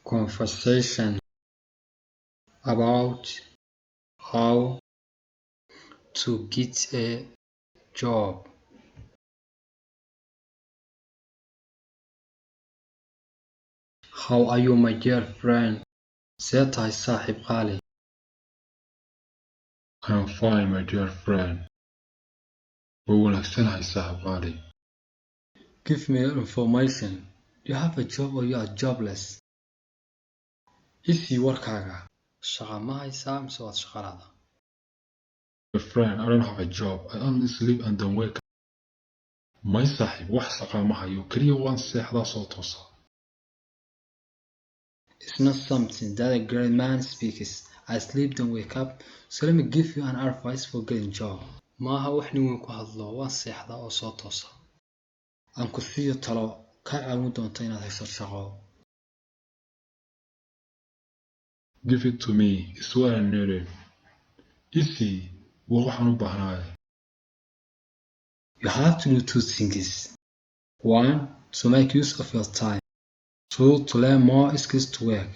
Conversation about how to get a job. How are you, my dear friend? See tahay, saaxiib qaali? I am fine, my dear friend. Waa wanaagsanahay, saaxiib qaali. Give me your information. Do you have a job or you are jobless? I sii warkaaga. Shaqo ma haysaa mise waad shaqo la'dahay? My friend, I don't have a job. I only sleep and then wake up. May saaxiib, wax shaqaa ma hayo. Kaliya waan seexdaa, soo toosaa. It's not something that a great man speaks. I sleep, then wake up. So let me give you an advice for getting job. Maaha wax nin weyn ku hadlo, waan seexdaa oo soo toosa. Aan ku siiyo talo kaa caawin doonta inaad hesho shaqo. Give it to me. It's what I needed. I sii, waa waxaan u baahnaay. You have to do two things. One, to make use of your time. Two, to learn more skills to work.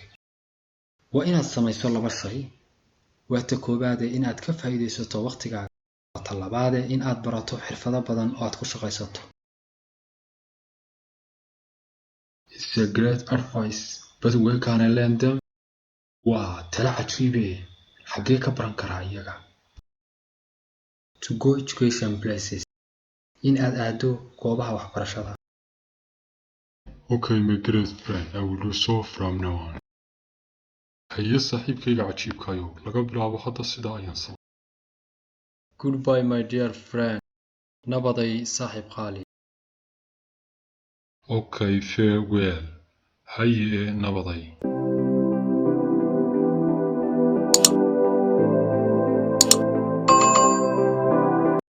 Waa inaad samayso laba shay. Waa ta koowaade in aad ka faa'iidaysato waqtigaaga. Waa ta labaade in aad barato xirfado badan oo aad ku shaqaysato. It's a great advice, but where can I learn them? Waa talo cajiibe. Xaggee ka baran karaa iyaga? To go education places. In aad aado goobaha waxbarashada. Okay, my great friend, I will do so from now on. Haye saaxiibkayga cajiibkayow, laga bilaabo hadda sidaa ayaan samay. Goodbye, my dear friend. Nabaday, saaxiib qaali. Okay, farewell. Haye, nabaday.